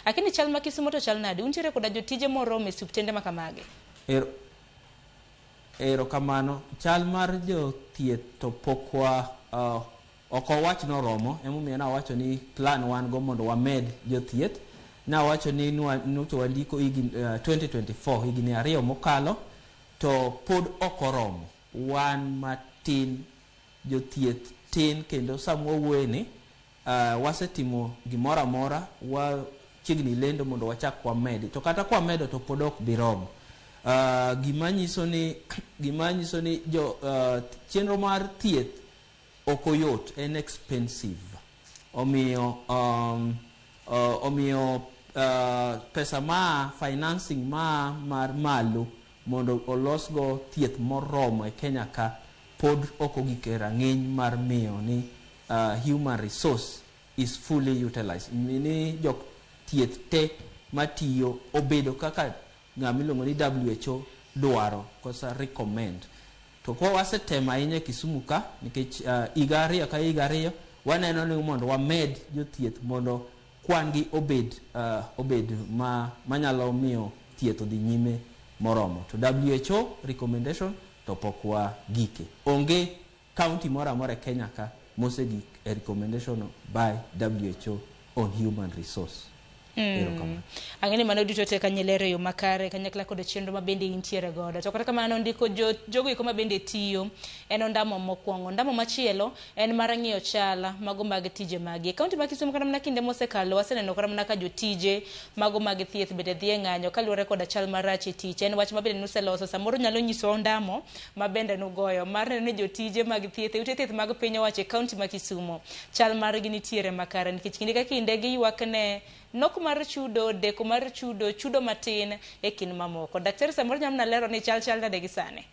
Akini chal ma Kisumo to chal nade? Untiere koda jotije moromo e osiptende ma kamagi? Erokamano. Chal mar jothieth to pok wa ok owach noromo. Emomiyo nawacho ni plan wan go mondo wamed jothieth. Nawacho ni nyocha wandiko higni 2024, higni 2 mokalo, to pod ok oromo. Wan matin, jothieth tin, kendo sama wawuoye ni wasetimo gimoro amora, wachiegni lendo mondo wachak wamedi, to kata kwamedo to pod ok bi romo. Gima nyiso ni jo chenro mar thieth ok oyot, en expensive. Omiyo pesa ma financing ma mar malo mondo olosgo thieth moromo e Kenya ka pod ok ogik e rang'iny mar miyo ni human resource is fully utilized. Ni jok thieth te matiyo obedo kaka ng'ama iluongo ni WHO dwaro kosa recommend. To kwa wasetemo ahinya e Kisumu ka, nikech higa 2 ka higa 2 waneno ni mondo wamed jothieth mondo kwan gi obed ma manyalo miyo thieth odhi nyime moromo. To WHO recommendation to pok wagike. Onge county moro amora e Kenya ka mosegik e recommendation by WHO on human resource. Erokamano. Ang'e ni mano duto te kanyilero e yo makare kanyakla kod chenro ma bende intiere godo. To kata kamano, ndiko jo, jogo eko ma bende tiyo en ondamo mokwongo. Ondamo machielo en mar ng'iyo chal mago mag tije magi. E kaunti ma Kisumu, kata mana kinde mosekalo, waseneno kata mana ka jotije mago mag thieth bende dhi e ng'anyo kaluwore koda chal marach e tich. En wach ma bende nuseloso. Samoro nyalo nyisowa ondamo ma bende nugoyo mar neno ni jotije mag thieth e ute thieth mag piny owacho e kaunti ma Kisumu chal margi nitiere makare, nikech kinde ka kinde giywak ne nok mar chudo, deko mar chudo, chudo matin e kind mamoko. Daktari, samoro nyalo mana lero ni chal nade gi sani?